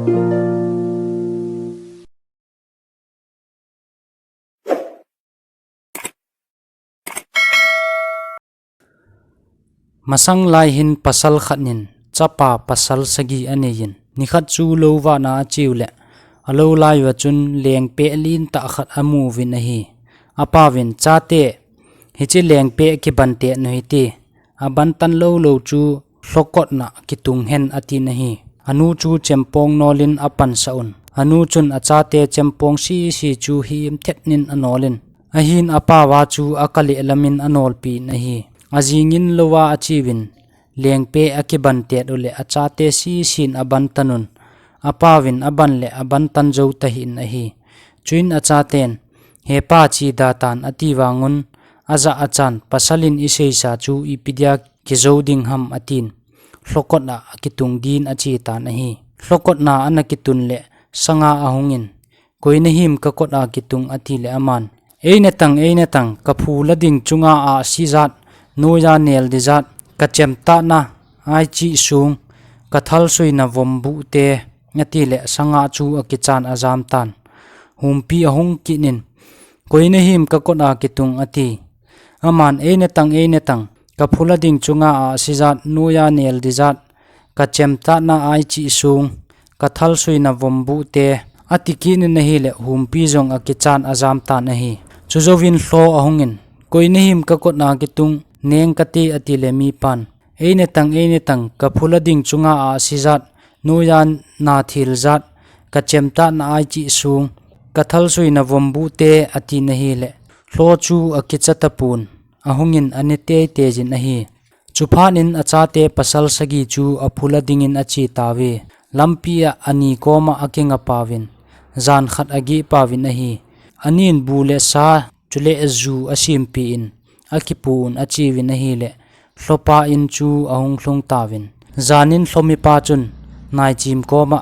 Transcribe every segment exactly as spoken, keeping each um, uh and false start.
Masang lai hin pasal khat in chapa pasal sagi anei in, nikhat chu lou vahna ache u le, alou lai uva chun lengpeh lentah khat amu uvin ahi. Apa uvin, "Chate, hiche lengpeh kiban tet nu hite, aban tan lou lou chu lhokotna kitung hen," atin ahi. Anu chu chempong nol in apansah un. Anu chun achate chempong sisi chu himthet in anol in, ahin apa uva chu akah leh lam in anolpeh in ahi. Ajing in lou a ache uvin, lengpeh akiban tet u le achate sisin aban tan un. Apa uvin aban le aban tan jou tahih in ahi. Chuin achaten, "He pa, che da tan," ati vang un, ajah achan, "Pasal in iseisa chu ipi dia kijou ding ham," atin, lhokot a akitung din ache tan ahi. Lhokotna ana kitun le sanga ahung in, "Koi nahim kakot a kitung?" ati le aman, "Ei natang, ei natang, kaphu la ding chunga ahsi jat, noiya nel di jat, kachemtahna aichi sung, kathalsuina vom buh te," ati le sanga chu akichan ajam tan. Humpi ahung kit in, "Koi nahim kakot a kitung?" ati. Aman, "Ei natang, ei natang, kaphu la ding chunga ahsi jat, noiya nel di jat, kachemtahna aichi sung, kathalsuina vom buh te," ati kit in ahi le humpi jong akichan ajam tan ahi. Chujouvin lho ahung in, "Koi nahim kakot a kitung, neng kati?" ati le mipan, "Ei natang, ei natang, kaphu la ding chunga ahsi jat, noiya nathil jat, kachemtahna aichi sung, kathalsuina vom buh te," ati in ahi le, lho chu akicha tapon, ahung in ane teitei jin ahi. Chuphat in achate pasal sagi chu aphu la ding in ache tauve. Lampi a ani koma akinga pauvin, jan khat ageh pauvin ahi. Anin bu le sa, chule ju asempeh in, akipu un ache uvin ahi le, lhopa in chu ahung lhung tauvin. Jan in lhomipa chun, naichim koma,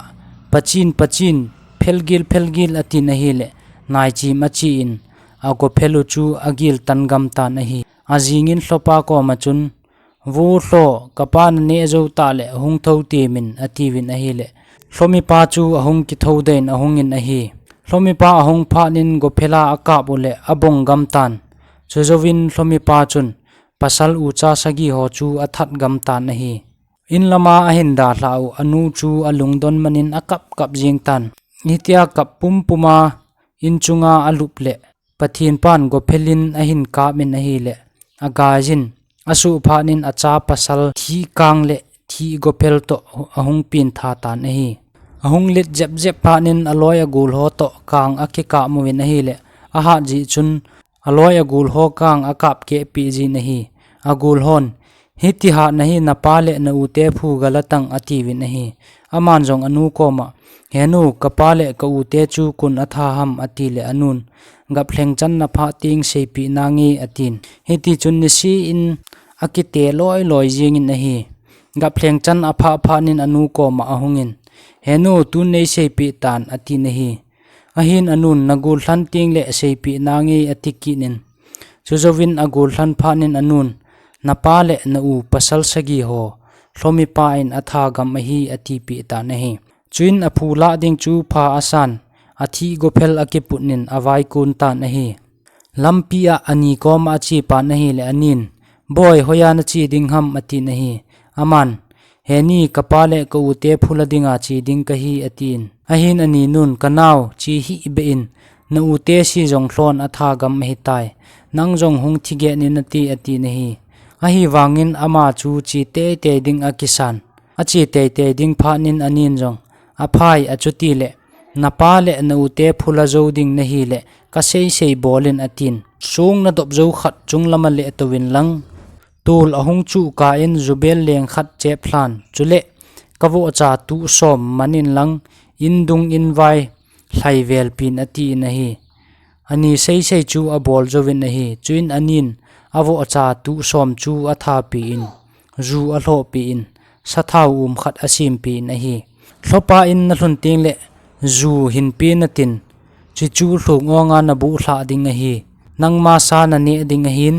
"Pachin, pachin, phelgil, phelgil," atin ahi le, naichim ache in, agophel u chu agil tan gam tan ahi. Ajing in lhopa koma chun, "Vo lho, kapa naneh jou tah le hung thou temin," ati uvin ahi le, lhomipa chu ahung kithou dei in ahung in ahi. Lhomipa ahung phat in gophel a akap u le abong gam tan. Chujouvin lhomipa chun pasal ucha sagi ho chu athat gam tan ahi. In lama ahin dalhah u anu chu alungdon man in akap kap jing tan. Hitia kap pumpum a in chunga alup le, Pathen pan gophel in ahin kap in ahi le, agai jin, asuh phat in acha pasal thih kang le thih gophel toh ahung peng tha tan ahi. Ahung let jep jep phat in aloi agol ho toh kang akikap uvin ahi le, ahat jeh chun aloi agol ho kang akap keh peh jin ahi. Agol hon, "Hiti hatna hi napa le na u te phu gal a tang," ati uvin ahi. Aman jong anu koma, "He nu, kapa le ka u te chu kon atha ham?" ati le anun, "Gaplheng chan na phah teng seipeh nange," atin. Hiti chun nisih in akite loi loi jing in ahi. Gaplheng chan aphah phat in anu koma ahung in, "He nu, tun nei seipeh tan," atin ahi. Ahin anun, "Na gollhan teng le seipeh nange," ati kit in. Chujouvin agollhan phat in anun, "Napa le na u pasal sagi ho, lhomipa in atha gam ahi," ati peh tan ahi. Chuin aphu lah ding chu pha asan, athih gophel akiput in avaikon tan ahi. Lampi a ani koma ache pan ahi le anin, "Boi, hoiya nache ding ham?" atin ahi. Aman, "He ni, kapa le ka u te phu la dinga che ding kahi," atin. Ahin ani nun, "Ka nau, che hih beh in, na u te si jong lhon atha gam ahitai. Nang jong hung thi geh in nate," atin ahi. Ahivangin ama chu che teitei ding akisan. Ache teitei ding phat in anin jong, "Aphai, achuti le, napa le na u te phu la jou ding nahi le, ka seisei bol in," atin. "Song nadop jou khat chung lama lehtou in lang, tol ahung chuh kah in jubel leng khat chep lhan, chule ka vohcha tuh som man in lang, in dung in vai lhai vel peh in," atin ahi. Ani seisei chu abol jouvin ahi. Chuin anin, avohcha tuh som chu atha peh in, ju alhoh peh in, sathau um khat asem peh in ahi. "Lhopa in nalhun teng le ju hin pe in atin, chuchu lhung onga nabuh lhah ding ahi. Nangma sa naneh ding ahin.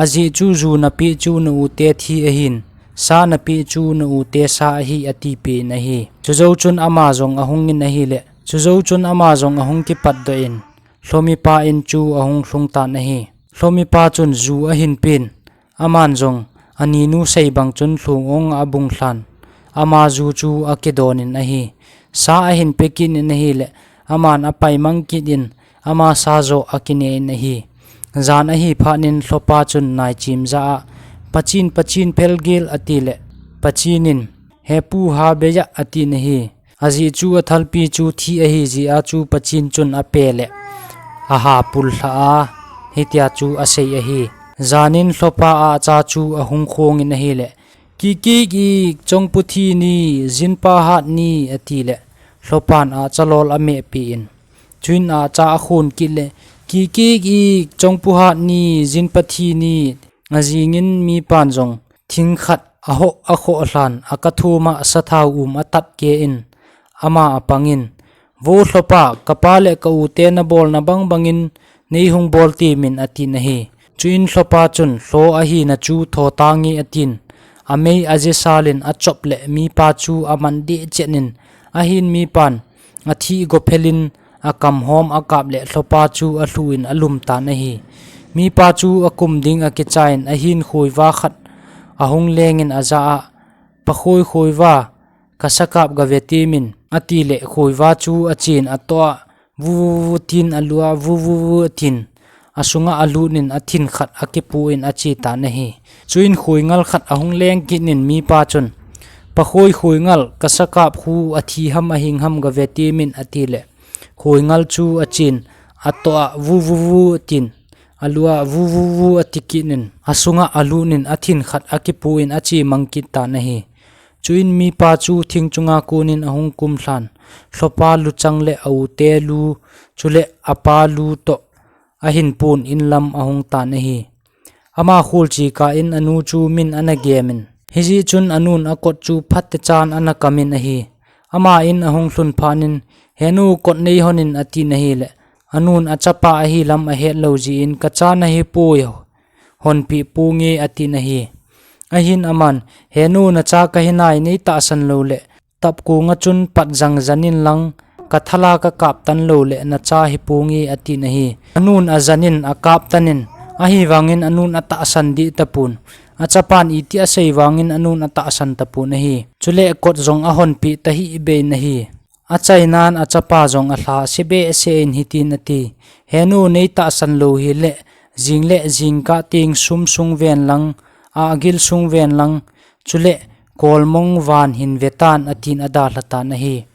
Ajeh chu ju napeh chu na u te thi ahin, sa napeh chu na u te sa ahi, atipeh in ahi. Chujou chun ama jong ahung in ahileh, chujou chun ama jong ahung kipatdoh in, lhomipa in chu ahung lhung tan ahi. Lhomipa chun ju ahin pen, aman jong aninu sei bang chun lhung ong abung lhan, ama ju chu akidon in ahi. Sa ahin pe kit in ahileh, aman apaimang kit in, ama sa joh akine in ahi. Jan ahi phat in lhopa chun naichim jah a, Pachin, Pachin, phelgel, atileh, Pachin in, He pu, ha bei a, atin ahi. Ajeh chu athalpi chu thi ahi jeh a chu Pachin chun ape leh, aha pullha a, hitia chu asei ahi. Jan in lhopa ahcha chu ahung khong in ahileh, Kikik ik, chongpu thi ni, jinpa hat ni, atileh, lhopan ahcha lol ameh peh in, chuin ahcha akhon kit leh, Kikik ik, chongpu hat ni, jinpa thi ni. Ajing in mipan jong thing khat ahoh akhoh lhan, akathum a sathau um atat ke in, ama apang in, Vo lhopa, kapa le ka u te nabolna bang bang in neihung bol temin, atin ahi. Chuin lhopa chun, Lho ahina chu tho tange, atin, amei ajesal in achop leh mipa chu aman deh chen in, ahin mipan athi gophel in, akam hom akap leh lhopa chu alhu in alum tan ahi. Mipa chu akum ding akicha in, ahin khoiva khat ahung leng in ajah a, Pakhoi, khoiva, ka sakap gave temin, atileh khoiva chu achen, atoh a vuvuvu tin, alu a vuvuvu tin, asunga alut in athin khat akipu in ache tan ahi. Chuin khoingal khat ahung leng kit in mipa chun, Pakhoi, khoingal, ka sakap khu athi ham ahing ham gave temin, atileh, khoingal chu achen, atoh a vuvuvu tin, alu a vuvuvu ati kit in, asunga alut in athin khat akipu in ache mang kit tan ahi. Chuin mipa chu thing chunga kon in ahung kum lhan, lhopa luchang le a u te lu, chule apa lu toh ahin pun in lam ahung tan ahi. Ama kholche kah in anu chu min ana gem in, hijeh chun anun akot chu phatechan ana kam in ahi. Ama in ahung lhun phat in, He nu, kot nei hon in, atin ahileh, anun achapa ahi lam ahet lou jeh in, Ka cha nahi poi, honpeh ponge, atin ahi. Ahin aman, He nu, nacha kahi nai, nei tahsan lou leh tapkong a chun pat jang jan in lang, ka thal a ka kap tan lou leh nacha hi ponge, atin ahi. Anun ajan in akap tan in, ahivangin anun atahsan deh tapon, achapan iti asei vangin anun atahsan tapon ahi. Chule kot jong ahonpeh tahih beh in ahi. Achainan achapa jong alhah se behseh in hitin ati, He nu, nei tahsan lou hileh, jing le jingkah teng sum sung ven lang, agil sung ven lang, chule kolmong van hin ve tan, atin adalha tan ahi.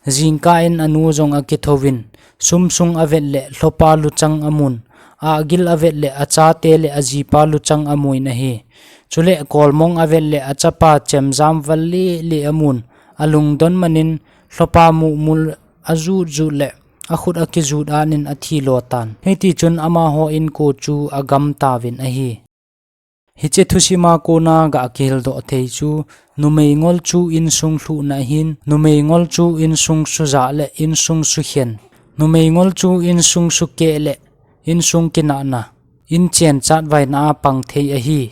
Jingkah in anu jong akithouvin, sum sung avet leh lhopa luchang amun, agil avet leh achate le ajipa luchang amun ahi. Chule kolmong avet leh achapa chemjam val lele amun, alungdon man in, lhopa muhmul ajut jut leh akhut akijut at in athi lo tan. Hitichun amaho inko chu agam tauvin ahi. Hiche thusim a kona ga kihildoh thei chu, numei ngol chu insung lhuhna ahin, numei ngol chu insung sujah le insung sukhen, numei ngol chu insung sukeh le insung kinahna, inchen chatvaina a pang thei ahi.